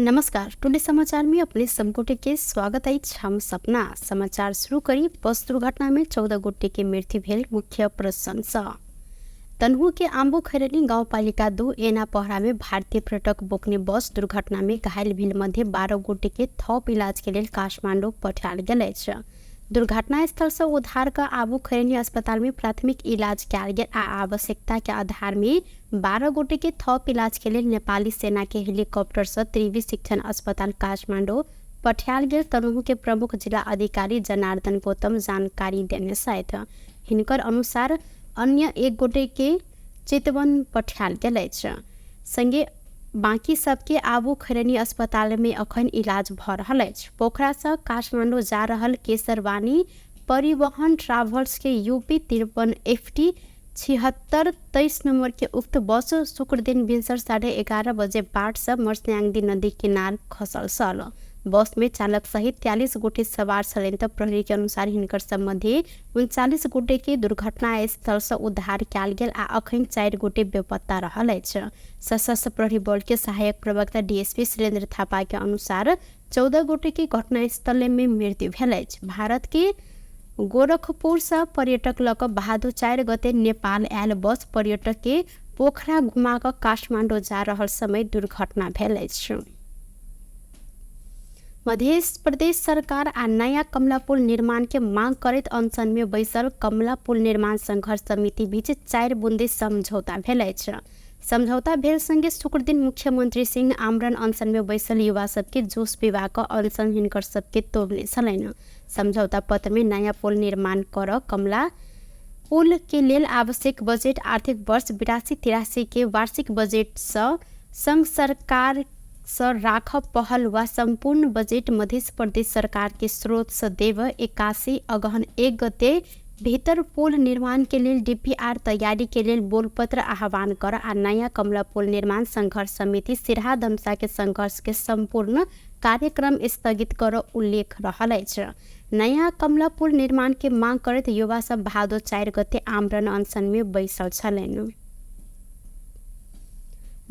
नमस्कार, टुडे समाचार में अपने सब गोटे के स्वागत अछि। हम सपना समाचार शुरू करी। बस दुर्घटना में 14 गोटे के मृत्यु भेल मुख्य प्रशंसा। तनहु के आम्बो खैरनी गाउँपालिका 2 एना पहरा में भारतीय पर्यटक बोक्ने बस दुर्घटना में घायल भेल मध्ये 12 गोटे के थप इलाज के लेल काठमाडौँ पठायल गेल अछि। दुर्घटना स्थल से उद्धार क आबू खैरनी अस्पताल में प्राथमिक इलाज कयल गेल आ आवश्यकता के आधार में 12 गोटे के थप इलाज के लेल नेपाली सेना के हेलीकॉप्टर से त्रिवी शिक्षण अस्पताल काठमाडौँ पठायल गेल तनहु के प्रमुख जिला अधिकारी जनार्दन गौतम जानकारी देने छथि। हिनकर अनुसार अन्य एक गोटे के चितवन पठायल गेल अछि, संगे बाकी सबके आबू खैरनी अस्पताल में अखन इलाज भ रहल अछि। पोखरा से काठमाडौँ जा रहल केसरवानी परिवहन ट्राभल्स के यूपी 53 एफ टी 7623 नंबर के उक्त बस शुक्र दिन भिनसर 11:30 बजे बाट से मर्स्याङदी नदी किनार खसल छल। बस में चालक सहित 43 गोटे सवार छलनि त प्रहरी के अनुसार हिनकर सब मध्ये 39 गोटे के दुर्घटना स्थल से उद्धार कयल गेल आ अखन 4 गोटे बेपत्ता रहल अछि। सशस्त्र प्रहरी बल के सहायक प्रवक्ता डीएसपी शैलेन्द्र थापा के अनुसार 14 गोटे के घटनास्थल में मृत्यु भेल अछि। भारत के गोरखपुर से पर्यटक लऽ कऽ भादो 4 गते नेपाल आयल बस पर्यटक के पोखरा घुमा कऽ काठमाडौँ जा रहल समय दुर्घटना भेल अछि। मध्य प्रदेश सरकार आ नया कमला पुल निर्माण के मांग करैत अनशन में बैसल कमला पुल निर्माण संघर्ष समिति बीच 4 बुंदे समझौता भेल अछि। समझौता भेल संगे शुक्र दिन मुख्यमंत्री सिंह आमरण अनशन में बैसल युवा सबके जोश पिबा कऽ अनशन हिनकर सबके तोड़ने छलनि। समझौता पत्र में नया पुल निर्माण कर कमला पुल के लेल आवश्यक बजेट आर्थिक वर्ष 82-83 के वार्षिक बजेट सँ संघ सरकार सँ राखब पहल वा सम्पूर्ण बजेट मध्य प्रदेश सरकार के स्रोत सँ देव 81 अगहन 1 गते भीतर पुल निर्माण के लेल डीपीआर तैयारी के लेल बोलपत्र आह्वान कर आ नया कमला पुल निर्माण संघर्ष समिति सिरहा धमसा के संघर्ष के सम्पूर्ण कार्यक्रम स्थगित कर उल्लेख रहल अछि। नया कमला पुल निर्माण के मांग करैत युवा सब भादो 4 गते आमरण अनशन में बैसल छलनि।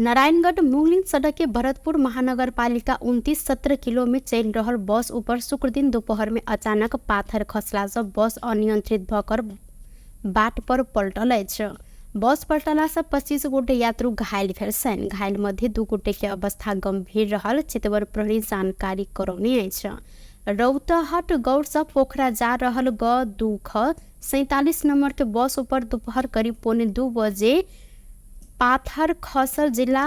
नारायणगढ़ मुंगलिन सड़क के भरतपुर महानगरपालिका 29-17 किलो में चलि रहल बस ऊपर शुक्र दिन दोपहर में अचानक पाथर खसला से बस अनियंत्रित भऽ कर बाट पर पलटल अछि। बस पलटला से 25 गोटे यात्रु घायल भेल छनि। घायल मध्ये 2 गोटे के अवस्था गंभीर रहल चितवन प्रहरी जानकारी करौने अछि। रौतहट गौर से पोखरा जा रहल ग 2 ख 47 नंबर के बस ऊपर दोपहर करीब 1:45 बजे पाथर खसल जिला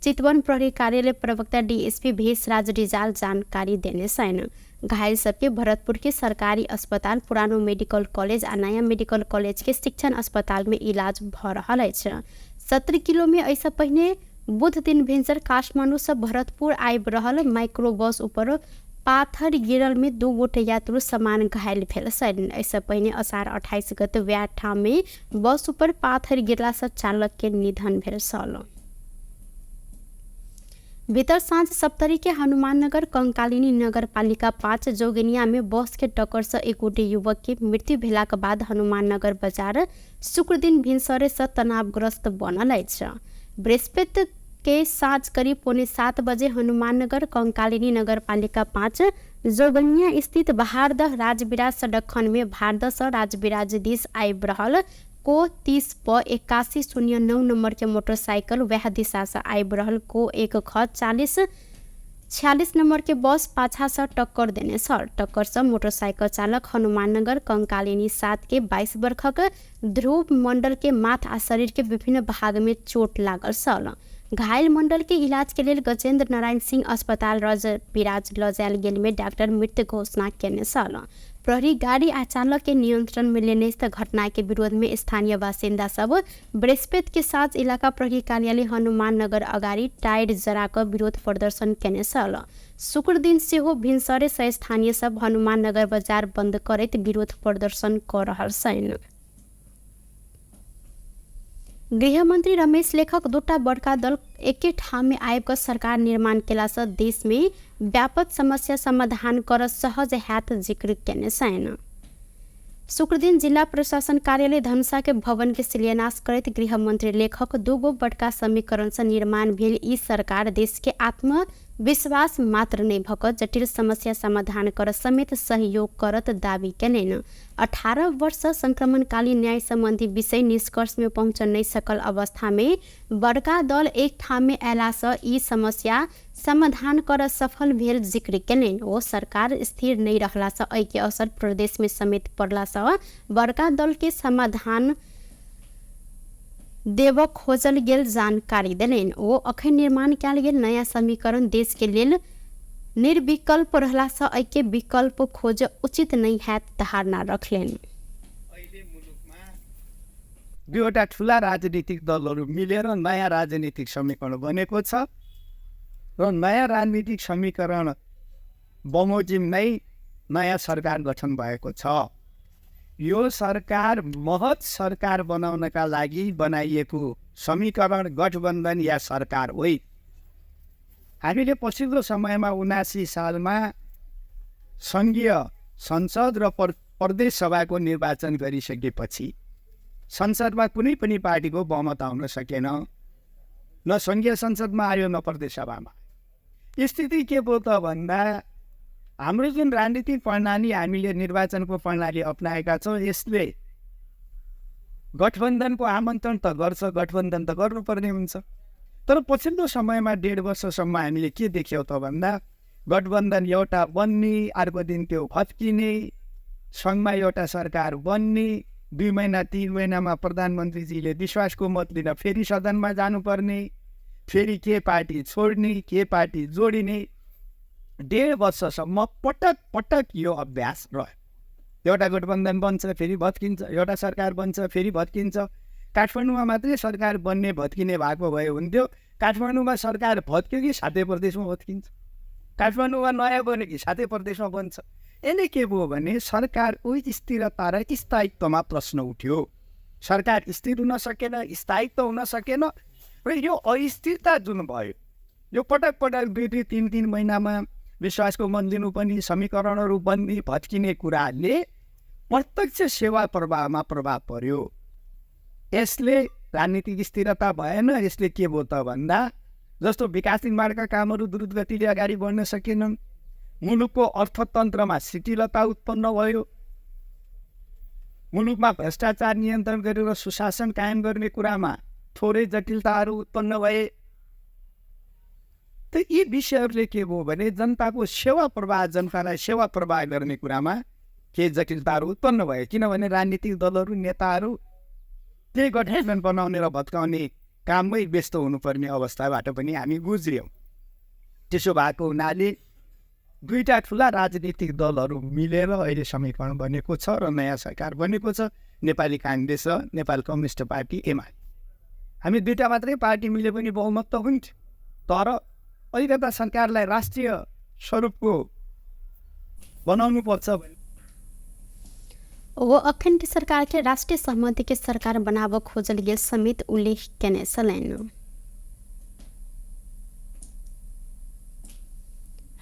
चितवन प्रहरी कार्यालय प्रवक्ता डीएसपी भेषराज रिजाल जानकारी देने छनि। घायल सबके भरतपुर के सरकारी अस्पताल, पुरानो मेडिकल कॉलेज आ नया मेडिकल कॉलेज के शिक्षण अस्पताल में इलाज भ रहल अछि। 17 किलो में एहिसँ पहिने बुध दिन भिनसर काठमाडौँ से भरतपुर आबि रहल माइक्रो बस ऊपर पाथर गिरल में 2 गोटे यात्रु समान घायल भेल छनि। एहिसँ पहिने असार 28 गते वएह ठाम में बस ऊपर पाथर गिरला से चालक के निधन भेल छल। भीतर साँझ सप्तरी के हनुमाननगर कंकालिनी नगरपालिका 5 जोगिनिया में बस के टक्कर से एक गोटे युवक के मृत्यु भेलाक बाद हनुमाननगर बाजार शुक्र दिन भिनसरे से तनावग्रस्त बनल अछि। बृहस्पति के साँझ करीब 6:45 बजे हनुमाननगर कंकालिनी नगरपालिका 5 जोगनिया स्थित भारदह राजविराज सड़क खंड में भारदह से राजविराज दिस आबि रहल को 30 प 8109 नंबर के मोटरसाइकिल वएह दिशा से आबि रहल को 1 ख 4046 नंबर के बस पाछा से टक्कर देने छल। टक्कर से मोटरसाइकिल चालक हनुमाननगर कंकालिनी 7 के 22 वर्षक ध्रुव मंडल के माथ आ शरीर के विभिन्न भाग में चोट लागल छल। घायल मंडल के इलाज के लेल गजेंद्र नारायण सिंह अस्पताल राजविराज ल जायल गेल में डॉक्टर मृत घोषणा केने छल। प्रहरी गाड़ी आ चालक के नियंत्रण में लेने घटना के विरोध में स्थानीय बासिन्दा सब बृहस्पति के साथ इलाका प्रहरी कार्यालय हनुमान नगर अगाडि टायर जरा क विरोध प्रदर्शन केने छल। शुक्र दिन सेहो भिनसरे से स्थानीय सब हनुमान नगर बजार बंद करैत विरोध प्रदर्शन क रहल छनि। गृहमंत्री रमेश लेखक दूटा बड़का दल एके ठाम में आबि कऽ सरकार निर्माण केला से देश में व्यापक समस्या समाधान कर सहज हैत जिक्र केने छनि। शुक्रदिन जिला प्रशासन कार्यालय धनुषा के भवन के शिलान्यास करैत गृहमंत्री लेखक दूगो बड़का समीकरण से निर्माण भेल ई सरकार देश के आत्म विश्वास मात्र नै भक जटिल समस्या समाधान कर समेत सहयोग करत दावी केलनि। 18 वर्ष संक्रमणकालीन न्याय सम्बन्धी विषय निष्कर्ष में पहुँच नै सकल अवस्था में बड़का दल एक ठाम में अयलासँ ई समस्या समाधान कर सफल भेल जिक्र केलनि। ओ सरकार स्थिर नै रहलासँ एहिके असर प्रदेश में समेत पड़लासँ बड़का दल के समाधान देबऽ खोजल गेल जानकारी देलनि। ओ अखन निर्माण कयल गेल नयाँ समीकरण देश के लेल निर्विकल्प रहलासँ एहिके विकल्प खोज उचित नहि हैत धारणा रखलनि। अहिले मुलुकमा दुईवटा ठुला राजनीतिक दलहरू मिलेर नयाँ राजनीतिक समीकरण बनेको छ र नयाँ राजनीतिक समीकरण बमोजिम नै नयाँ सरकार गठन भएको छ। यो सरकार महत सरकार बनाउनका लागि बनाइएको समीकरण, गठबन्धन या सरकार होइन। हामीले पछिल्लो समयमा 79 सालमा सङ्घीय संसद र प्रदेश सभाको निर्वाचन गरिसकेपछि संसदमा कुनै पनि पार्टीको बहुमत आउन सकेन, न सङ्घीय संसदमा आयो न प्रदेश सभामा। स्थिति के भयो त भन्दा हाम्रो जुन राजनीतिक प्रणाली हामीले निर्वाचनको प्रणाली अप्नाएका छौँ, यसले गठबन्धनको आमन्त्रण त गर्छ, गठबन्धन त गर्नुपर्ने हुन्छ। तर पछिल्लो समयमा 1.5 वर्षसम्म हामीले के देख्यौँ त भन्दा गठबन्धन एउटा बन्ने, अर्को दिन त्यो भत्किने, सङ्घमा एउटा सरकार बन्ने, 2 महिना 3 महिनामा प्रधानमन्त्रीजीले विश्वासको मत लिन फेरि सदनमा जानुपर्ने, फेरि के पार्टी छोड्ने के पार्टी जोडिने, 1.5 वर्षसम्म पटक पटक यो अभ्यास रह्यो। एउटा गठबन्धन बन्छ फेरि भत्किन्छ, एउटा सरकार बन्छ फेरि भत्किन्छ। काठमाडौँमा मात्रै सरकार बन्ने भत्किने भएको भए हुन्थ्यो, काठमाडौँमा सरकार भत्क्यो कि सातै प्रदेशमा भत्किन्छ, काठमाडौँमा नयाँ बन्यो कि सातै प्रदेशमा बन्छ। यसले के भयो भने सरकारको स्थिरता र स्थायित्वमा प्रश्न उठ्यो। सरकार स्थिर हुन सकेन, स्थायित्व हुन सकेन र यो अस्थिरता जुन भयो, यो पटक पटक 2-2 3-3 महिनामा विश्वासको मत लिनुपर्ने, समीकरणहरू बन्ने भत्किने कुराले प्रत्यक्ष सेवा प्रवाहमा प्रभाव पर्यो। यसले राजनीतिक स्थिरता भएन। यसले के भयो त भन्दा जस्तो विकास निर्माणका कामहरू द्रुत गतिले अगाडि बढ्न सकेनन्, मुलुकको अर्थतन्त्रमा शिथिलता उत्पन्न भयो, मुलुकमा भ्रष्टाचार नियन्त्रण गरेर सुशासन कायम गर्ने कुरामा थोरै जटिलताहरू उत्पन्न भए। त यी विषयहरूले के भयो भने जनताको सेवा प्रवाह, जनतालाई सेवा प्रवाह गर्ने कुरामा केही जटिलताहरू उत्पन्न भए। किनभने राजनीतिक दलहरू, नेताहरू त्यही गठबन्धन बनाउने र भत्काउने काममै व्यस्त हुनुपर्ने अवस्थाबाट पनि हामी गुज्रियौँ। त्यसो भएको हुनाले दुईटा ठुला राजनीतिक दलहरू मिलेर अहिले समीकरण बनेको छ र नयाँ सरकार बनेको छ, नेपाली काङ्ग्रेस र नेपाल कम्युनिस्ट पार्टी एमाले। हामी दुईटा मात्रै पार्टी मिले पनि बहुमत त हुन्थ्यो, तर अलिकता सरकारलाई राष्ट्रिय स्वरूपको बनाउनु पर्छ भने ओ अखन के सरकार के राष्ट्रिय सहमति के सरकार बनाव खोजल गेल समेत उल्लेख केने छलनि।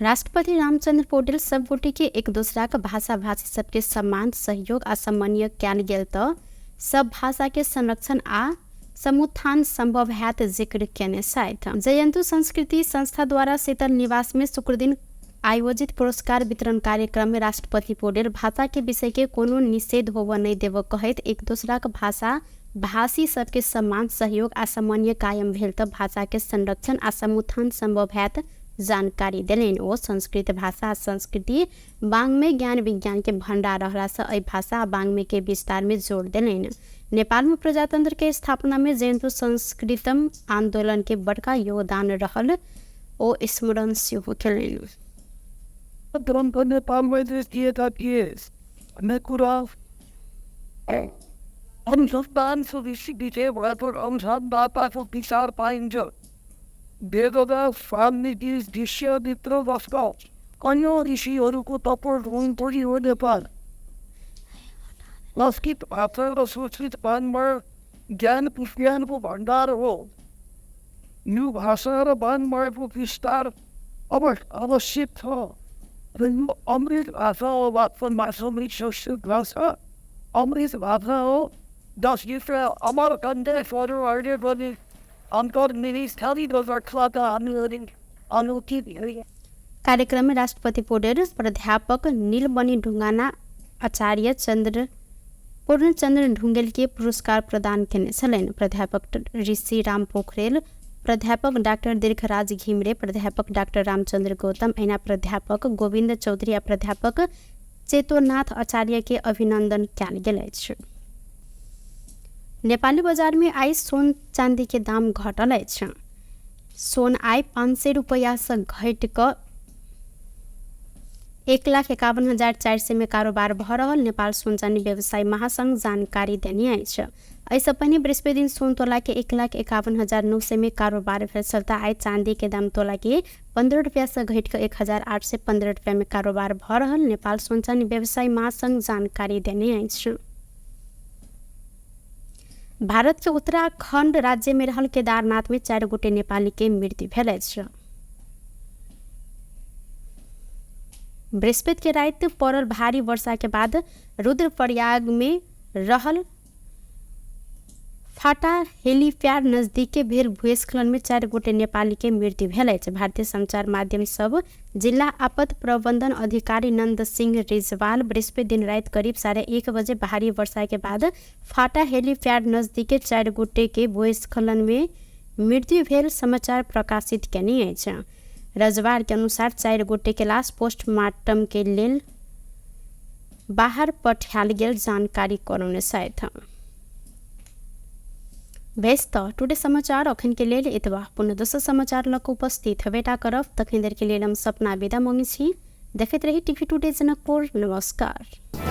राष्ट्रपति रामचंद्र पौडेल सब गोटे के एक दूसरा के भाषा भाषी सबके सम्मान, सहयोग आ समन्वय कयल गेल त सब भाषा के संरक्षण आ समुत्थान संभव हैत जिक्र केने छथि। जयन्तु संस्कृति संस्था द्वारा शीतल निवास में शुक्रदिन आयोजित पुरस्कार वितरण कार्यक्रम में राष्ट्रपति पौडेल भाषा के विषय के कोनो निषेध होव नहीं देव कहैत एक दूसरा के भाषा भाषी सबके सम्मान, सहयोग आ समन्वय कायम भेल त भाषा के संरक्षण आ समुत्थान संभव हैत जानकारी देलनि। ओ संस्कृत भाषा आ संस्कृति वाङ्मय ज्ञान विज्ञान के भंडार रहला से एहि भाषा आ वाङ्मय के विस्तार में जोर देलनि। नेपाल में प्रजातंत्र के स्थापना में जयन्तु संस्कृतम आंदोलन के बड़का योगदान रहल ओ स्मरण सेहो केलनि। अन्य ऋषिहरूको तपोवन हो नेपाल। संस्कृत भाषा र संस्कृत वाङ्मय ज्ञान विज्ञानको भण्डार हो। यो भाषा र वाङ्मयको विस्तार अब आवश्यक छ र यो अमृत भाषा हो। वास्तवमा समृद्ध संस्कृत भाषा अमृत भाषा हो। 10 अमर सन्देशहरू अहिले पनि अन्तर्निहित हामीहरू अलौकिक। कार्यक्रम में राष्ट्रपति पौडेल प्राध्यापक नीलमणि ढुंगाना आचार्य चंद्र पूर्णचंद्र ढुंगेल के पुरस्कार प्रदान केने छलनि। प्राध्यापक ऋषि राम पोखरेल, प्राध्यापक डाक्टर दीर्घराज घिमरे, प्राध्यापक डाक्टर रामचंद्र गौतम एना प्राध्यापक गोविंद चौधरी आ प्राध्यापक चेतोनाथ आचार्य के अभिनंदन कयल गेल अछि। नेपाली बाजार में आइ सोन चांदी के दाम घटल अछि। सोन आइ 500 रुपैया से घटि कऽ 1,51,400 में कारोबार भऽ रहल नेपाल सोन चानी व्यवसायी महासंघ जानकारी देने अछि। एहिसँ पहिने बृहस्पति दिन सोन तोला के 1,51,900 में कारोबार भेल छल तऽ आइ चांदी के दाम तोला के 15 रुपया से घटि कऽ 1,815 रुपया में कारोबार भऽ रहल नेपाल सोन चानी व्यवसायी महासंघ जानकारी देने अछि। भारत के उत्तराखंड राज्य में रहल केदारनाथ में 4 गोटे नेपाली के मृत्यु भेल अछि। बृहस्पति के राति पड़ल भारी वर्षा के बाद रुद्रप्रयाग में रहल फाटा हेलीप्याड नजदीके भेल भूस्खलन में 4 गोटे नेपाली के मृत्यु भेल अछि। भारतीय संचार माध्यम सब जिला आपद प्रबंधन अधिकारी नंद सिंह रिजवाल बृहस्पति दिन राति करीब 1:30 बजे भारी वर्षा के बाद फाटा हेलीप्याड नजदीके 4 गोटे के भूस्खलन में मृत्यु भेल समाचार प्रकाशित केने अछि। रजवार के अनुसार 4 गोटे के लाश पोस्टमार्टम के लेल बाहर पठायल गेल जानकारी करौने छथि। बेस तऽ टुडे समाचार अखन के लेल एतबा। पुनः दोसर समाचार लऽ कऽ उपस्थित हेबेटा करब। तखन देर के लेल हम सपना विदा मांगै छी। देखैत रही टीवी टुडे जनकपुर। नमस्कार।